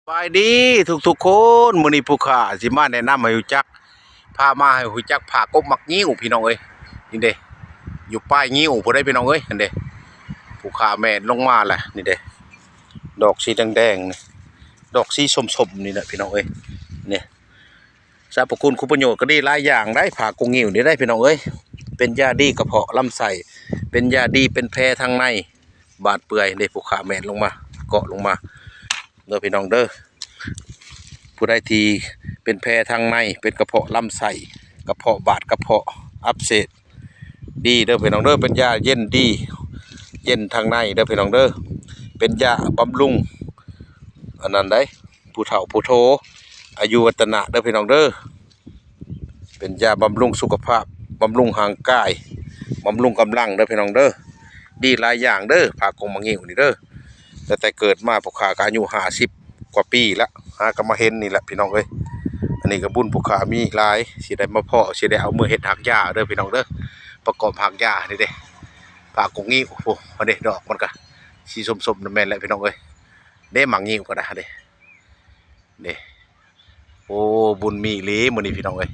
ສະບາຍດີທຸກໆຄົນ ມື້ນີ້ຜູ້ຂ້າຊິມາແນະນຳໃຫ້ຮູ້ຈັກ ພາມາໃຫ້ຮູ້ຈັກຜ້າກົກໝາກງິ້ວພີ່ນ້ອງເອີຍ. ນີ້ເດ້ ຢູ່ປາຍງິ້ວພຸ້ນເດ້ພີ່ນ້ອງເອີຍ ຫັ້ນເດ້ ຜູ້ຂ້າແມ່ນລົງມາແຫຼະ. ນີ້ເດ້ ດອກສີແດງໆ ນີ້ ດອກສີສົ້ມໆ ນີ້ແຫຼະພີ່ນ້ອງເອີຍ. ນີ້ ສັບພະຄຸນຄຸນປະໂຫຍດກໍດີຫຼາຍຢ່າງໄດ໋ ຜ້າກົກງິ້ວນີ້ໄດ໋ພີ່ນ້ອງເອີຍ. ເປັນຢາດີກະເພາະລຳໄສ້ ເປັນຢາດີ ເປັນແຜທາງໃນ ບາດເປື່ອຍເດ້ ຜູ້ຂ້າແມ່ນລົງມາ ເກາະລົງມາເດີພີ່ນ້ອງເດີ. ຜູ້ໃດທີ່ເປັນແຜທາງໃນ ເປັນກະເພາະລຳໄສ້ ກະເພາະບາດ ກະເພາະອັກເສບ ດີເດີພີ່ນ້ອງເດີ. ເປັນຢາເຢັນດີ ເຢັນທາງໃນເດີພີ່ນ້ອງເດີ. ເປັນຢາບຳລຸງ ອັນນັ້ນໄດ໋ ຜູ້ເຖົ້າຜູ້ໂທ ອາຍຸວັດຕະນະເດີພີ່ນ້ອງເດີ. ເປັນຢາບຳລຸງສຸຂະພາບ ບຳລຸງຮ່າງກາຍ ບຳລຸງກຳລັງເດີພີ່ນ້ອງເດີ. ດີຫຼາຍຢ່າງເດີ ຜ້າກົກໝາກງິ້ວນີ້ເດີ. ຕັ້ງແຕ່ເກີດມາພວກຂ້າກໍອາຍຸຫ້າສິບກວ່າປີລະ ຫາກໍມາເຫັນນີ້ແຫຼະພີ່ນ້ອງເອີຍ. ອັນນີ້ກໍບຸນພວກຂ້າມີຫຼາຍ ຊິໄດ້ມາພໍ້ ຊິໄດ້ເອົາມືເຮັດຮາກຢາເດີພີ່ນ້ອງເດີ. ປະກອບຮາກຢານີ້ເດ້ ຜ້າກົກງິ້ວ ໂອ້ ເດ້ ດອກມັນກໍສີສົ້ມໆນັ້ນແມ່ນແຫຼະພີ່ນ້ອງເອີຍ. ເດ້ ໝາກງິ້ວກໍໄດ້ເດ້ ເດ້. ໂອ້ ບຸນມີອີ່ຫຼີມື້ນີ້ພີ່ນ້ອງເອີຍ.